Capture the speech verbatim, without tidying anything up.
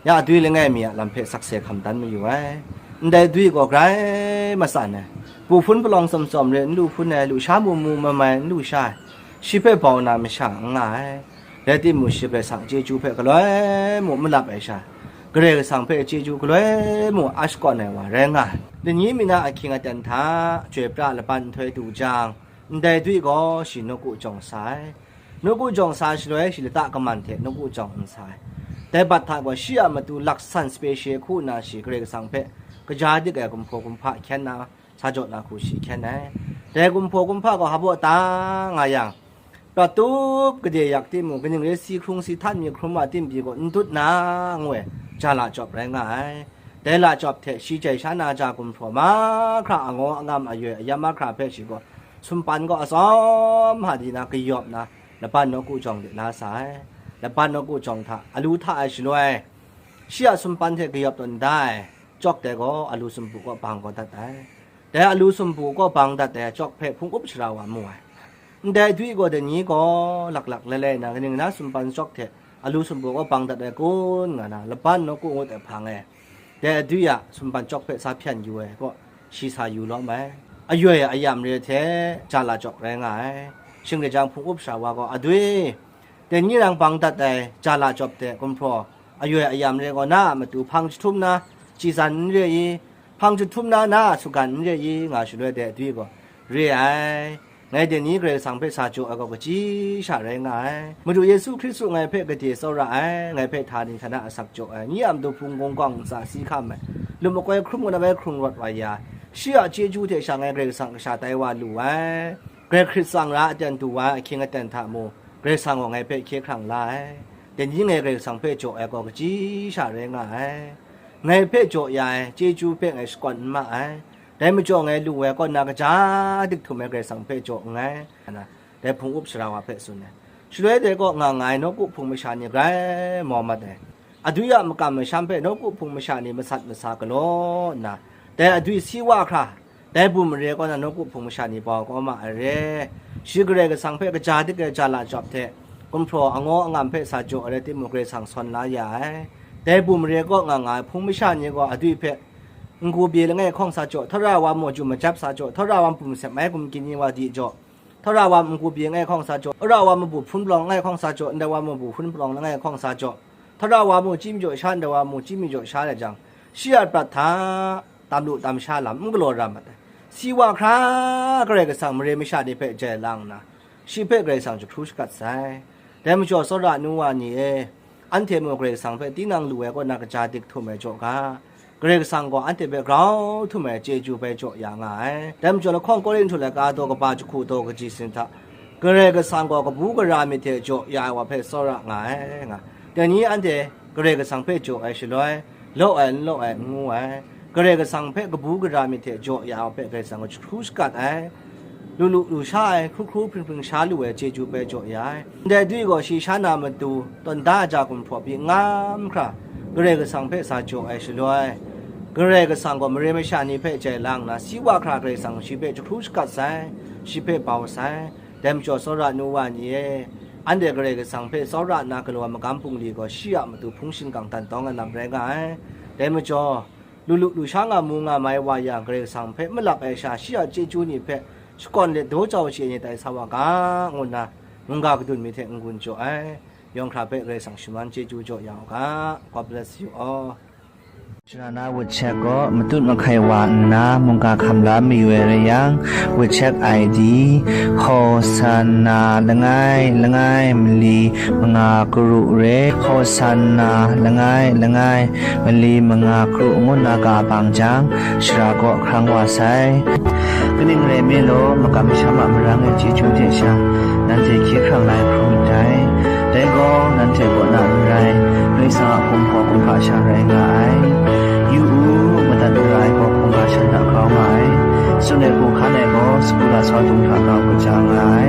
Ya dwi langai mi a lam hpe sakse hkam dan mayu ai. Ndai dwi gaw grai matsan ai. Pu hpun palawng tsawm tsawm re n lu hpun ai, lusha mu mu mamai n lu sha ai. Shi hpe bau na masha n nga ai. Rai timung, shi Karai Kasang chyeju hpe galoi mung malap ai sha, Karai Kasang hpe chyeju galoi mung a shakawn ai wa rai nga ai. Dai ni mi na ahkying aten hta, chyoi pra laban nhtoi du jang, ndai dwi gaw shi nawku jawng sa ai. Nawku jawng sa shaloi, shi lata kaman hte nawku jawng n sa ai. Dai bat hta gaw shi a matu laksan sape she hku nna shi Karai Kasang hpe kaja dik ai gumhpraw gumhpa hkyen na, sa jaw na hku shi hkyen ai. Dai gumhpraw gumhpa gaw hpa baw ta nga yang, prat tup gade yak timung, kaning re si hkrung si htan mi hkrum wa tim pyi gaw n dut na, ngu ai, ja lachyawp rai nga ai. Dai lachyawp hte shi jai sha na ja gumhpraw mahkra, angaw angam, ayoi ayam mahkra hpe shi gaw sumpan gaw atsawm hta di na kayawp na, laban nawku jawng de la sa ai. Laban nawku jawng hta, alu hta ai shaloi, shi a sumpan hte kayawp tawn da ai, cawk dai gaw alu sumpu kaw bang kau dat ai. Dai alu sumpu kaw bang dat ai cawk hpe hpung up sara wa mu ai. Ndai dwi gaw dai ni gaw laklak lai lai na, kaning na sumpan cawk hte alu sumpu kaw bang dat ai kun nga na, laban nawku ngut ai hpang e, dai adwi a sumpan cawk hpe sa hpyan yu ai kaw, shi sa yu lawm ai. Ayoi ayam re hte ja lachyawp rai nga ai. Shing rai jang, hpung up sara wa gaw, adwi, dai ni rang bang dat ai ja lachyawp hte gumhpraw, ayoi ayam re gaw, na a matu hpang jahtum na chyi san n re i? Hpang jahtum na, na a sugan n re i? Nga shaloi, dai adwi gaw, re ai. Ngai dai ni Karai Kasang hpe sa jaw ai gaw kaji sha rai nga ai. Madu Yesu Hkristu ngai hpe gade tsawra ai, ngai hpe htani htana asak jaw ai, ni a matu hpung gawng gawng ntsa si hkam ai, lum makoi hkrum kau na bai hkrung rawt wa ya, shi a chyeju hte sha ngai Karai Kasang kasha tai wa lu ai. Grai hkrit tsang ra aten du wa ai ahkying aten hta mung, Karai Kasang gaw ngai hpe hkye hkrang la ai. Dai ni ngai Karai Kasang hpe jaw ai gaw kaji sha rai nga ai. Ngai hpe jaw ya ai chyeju hpe ngai shakawn n ma ai. Dai majaw ngai lu ai kaw na kaja dik htum ai Karai Kasang hpe jaw nngai, nga na, dai hpung up sara wa hpe tsun ai. Shaloi dai kaw nga nga ai nawku hpung masha ni grai mau mat ai. Adwi a makam masham hpe nawku hpung masha ni masat masa galaw nna, dai adwi si wa hkra, dai bum mare kaw na nawku hpung masha ni bau kau ma ai re. Shi Karai Kasang hpe kaja dik ai ja lachyawp hte gumhpraw angaw angam hpe sa jaw ai rai timung, Karai Kasang sawn la ya ai. Dai bum mare kaw nga nga ai hpung masha ni gaw adwi hpe n-gu bye langai hkawng sa jaw, htawra wa mung jum majap sa jaw, htawra wa bum sep mai gumgyin ni wa di jaw, htawra wa n-gu bye langai hkawng sa jaw, htawra wa mabu hpun palawng langai hkawng sa jaw, ndai wa mabu hpun palawng langai hkawng sa jaw, htawra wa mung chyi majaw sha, ndai wa mung chyi majaw sha ai jang, shi a prat hta tam lu tam sha lam n galaw ra mat ai. Si wa hkra Karai Kasang mare masha ni hpe jai lang nna, shi hpe Karai Kasang jahkru shakat sai. Dai majaw, tsawra nu wa ni e, anhte mung Karai Kasang hpe tinang lu ai kaw na kaja dik htum ai jaw ga, Karai Kasang gaw anhte hpe grau htum ai chyeju bai jaw ya nga ai. Dai majaw, lahkawng Korinhtu laika daw kaba jahku daw kaji sin hta, Karai Kasang gaw kabu gara myit hte jaw ya ai wa hpe tsawra nga ai, nga. Dai ni anhte Karai Kasang hpe jaw ai shaloi, law ai n law ai n ngu ai. Karai Kasang hpe kabu gara myit hte jaw ya ai wa hpe Karai Kasang gaw jahkru shakat ai. Lu lu lu sha ai, hkru hkru hpring hpring sha lu ai chyeju bai jaw ya ai. Ndai dwi gaw shi sha na matu tawn da ai ja gumhpraw pyi n ngam hkra, Karai Kasang hpe sa jaw ai shaloi, Karai Kasang gaw mare masha ni hpe jai lang nna, si wa hkra Karai Kasang shi hpe jahkru shakat sai, shi hpe bau sai. Dai majaw, tsawra nu wa ni e, anhte Karai Kasang hpe tsawra nna galaw ai magam bungli gaw shi a matu hpung shingkang dan tawng ai lam rai nga ai. Dai majaw, lu lu lu sha nga mu nga mai wa yang, Karai Kasang hpe malap ai sha, shi a chyeju ni hpe shakawn let daw jau chye ai ni tai sa wa ga, ngu nna mungga kadun mi hte n-gun jaw ai. Yawng hkra hpe Karai Kasang shaman chyeju jaw ya u ga. God bless you all. Shana na wut chek gaw matut mahkai wa nna mungga hkam la mayu ai rai yang, wut chek I D, Hosanna langai langai mali manga karu re, Hosanna langai langai mali manga karu ngu nna ga bang jang, shara kaw hkrang wa sai. Kaning rai nme law, makam masham a marang e chyeju hte sha, nanhte hkye hkrang la ai hkrum ndai. Dai gaw, nanhte kaw na n rai, Karai Kasang a gumhpraw gumhpa sha rai nga ai. Yu u, madat mara ai gaw hkungga shan hta grau nga ai. Tsun ai hku hkan ai gaw, sagu lasau dung hta grau kaja nga ai.